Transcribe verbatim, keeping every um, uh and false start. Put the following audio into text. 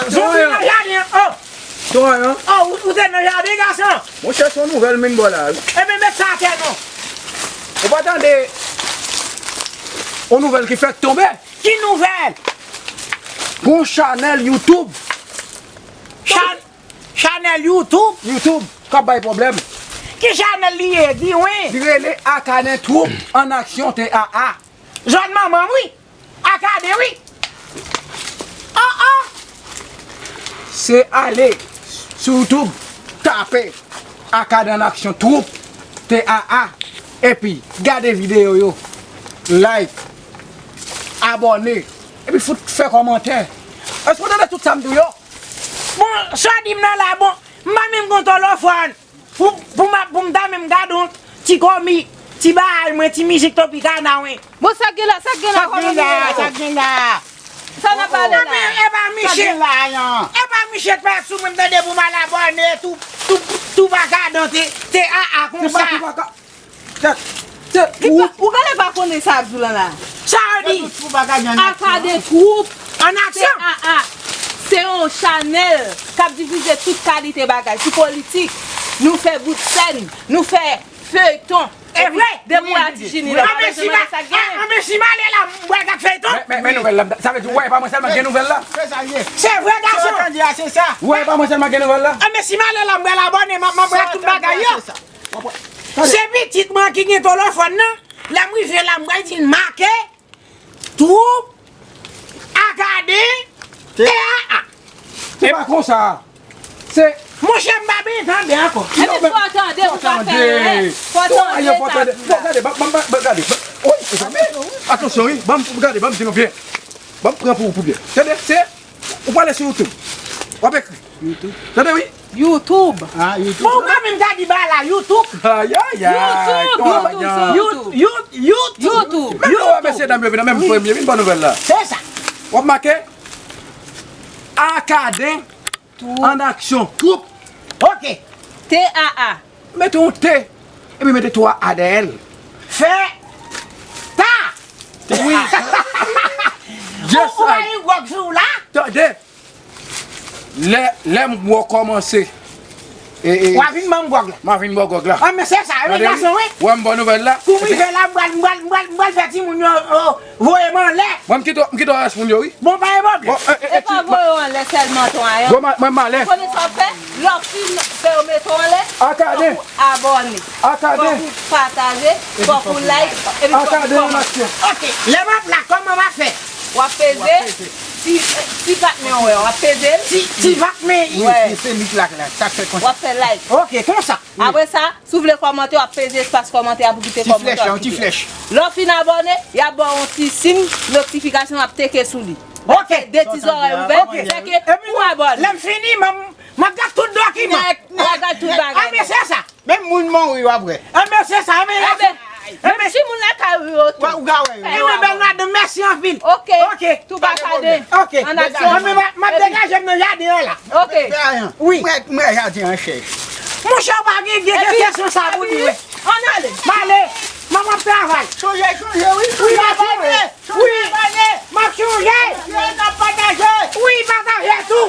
Zonbi nan jaden an. Oh! Ton an. Oh, ou, ou te nan jaden, gason? Monchè, se yon nouvèl m vin ba w la, wi. Ebyen, met sa atè non. Ou pa tande yon nouvèl ki fèk tonbe? Ki nouvèl? Gon chanèl YouTube. Chan-, chanèl YouTube? YouTube k ap bay pwoblèm. Ki chanèl li ye? Di wi. Li rele Akaden Troupe en Action, T A A. Jòn manman m, wi. Akaden, wi. Oh, oh. Se ale sou YouTube, tape Akaden en Action Troupe, T A A, epi gade videyo yo, like, abòne, epi fout fè kòmantè. Èske w tande tout sa m di w yo? Bon, sa w di m nan la, bon, m pa menm gon tolofòn. Pou, pou m ap, pou m ta menm gade yon ti kòmik, ti bagay mwen, ti mizik Tropicana mwen. Bon, sa k gen la, sa k gen la, sa k gen la, sa k gen la? Sa n ap pale la? Epa, epa miche, epa miche t parèt sou mwen, m tande pou m al abòne tou, tou, tou bakadan te, te a a konsa. Ou genlè pa konnen sa ap di w lan la. Sa w di? Akaden Troupe en Action. T A A. Se yon chanèl k ap difize tout kalite bagay. Sou politik, nou fè bout sèn, nou fè feyton. E vre? Depi w a ti jini la, pa bezwen mande sa k genyen. Anben si m ale la, m pral gad feyton. Men, men nouvèl la, sa vle di, w wè, e pa mwen sèlman k gen nouvèl la. Se vre, gason. Ou wè, e pa mwen sèlman k gen nouvèl la. Anben si m ale la, m pral abòne, m ap, m ap gad tout bagay yo. Se pitit mwen ki gen tolofòn nan. Lè m rive la, m pral di l make Troupe Akaden T A A. Se pa konsa. Se monchè, m pa byen tande ankò. Ebyen, fò w tande pou w pa fè erè. Fò w tande sa. Bon, gade, ban, ban, ban, ban, gade. Wi, mezanmi. Atansyon, wi. Ban m gade, ban m di nou byen. Ban m pran pou, pou byen. Tande, se Ou prale sou YouTube. W ap ekri. YouTube. Tande wi. YouTube. Ah, YouTube. Bon, ou pa menm ta di ba la YouTube. Ayayay. YouTube, YouTube, YouTube. YouTube. Menm lè w wè mesye dam yo vin nan menm premye, vin bon nouvèl la. Se sa. W ap make Akaden en Action Troupe. Ok. T A A. Mete yon T, epi mete twa A dèyè l. Fè ta. Wi. Ou, ou ba li gwòg sou la? Tande. Lè, lè m wè w kòmanse. E, e, w a vin ban m gwòg la. M a vin ba w gwòg la. Ah, men se sa, wi, gason, wi. Wè m ba w nouvèl la. Kou m rive la, m pral, m pral, m pral, m pral fè timoun yo, oh, voye m anlè. Mwen, m kite, m kite w rès moun yo, wi. Bon, pa gen pwoblèm. Bon, e, e, e pa voye w anlè sèlman, Ton Ayan. Bon, mwen, mwen, m ale. Ou konnen sa w fè? Lè w fin fè yo mete w anlè, fòk ou abòne. Fòk ou pataje, fòk ou like, epi fòk ou kòmante. Ok, lè m ap la, kòman m ap fè? W ap peze, ti, ti vat men w wè, w ap peze l. Ti, ti vat men. Wi, se lik la, la, sa k fè konsa. W ap fè like. Ok, konsa. Apre sa, si w vle kòmante, w ap peze espas kòmantè a pou kite kòmantè w ap kite. Lè w fin abòne, y ap ba w yon ti siy notifikasyon, w ap teke sou li. Ok. De ti zòrèy ouvè, sèke pou w abòne. Lè m fini, m, m ap gad tout dokiman. Nèt, nèt. W ap gad tout bagay. Ah, men se sa. Menm moun mouri w ap wè. Ah, men se sa, men. Menm timoun lakay ou yo tou. Ou ka wè yo. Ebyen, bèl madanm, mèsi anpil. Ok. Ok. Tou pa ka de. Ok. An aksyon. Ebyen, m, m ap degaje m nan jaden an la. Ok. Wi. Mwen, mwen jaden an chèch. Monchè, w pa gen, gen kesyon sa pou di, wi. Ann ale. M ale. Manman ap travay. Chonje, chonje, wi. Wi, m ap chonje. Wi. M ap chonje. Wi, pataje. Wi, pataje tou.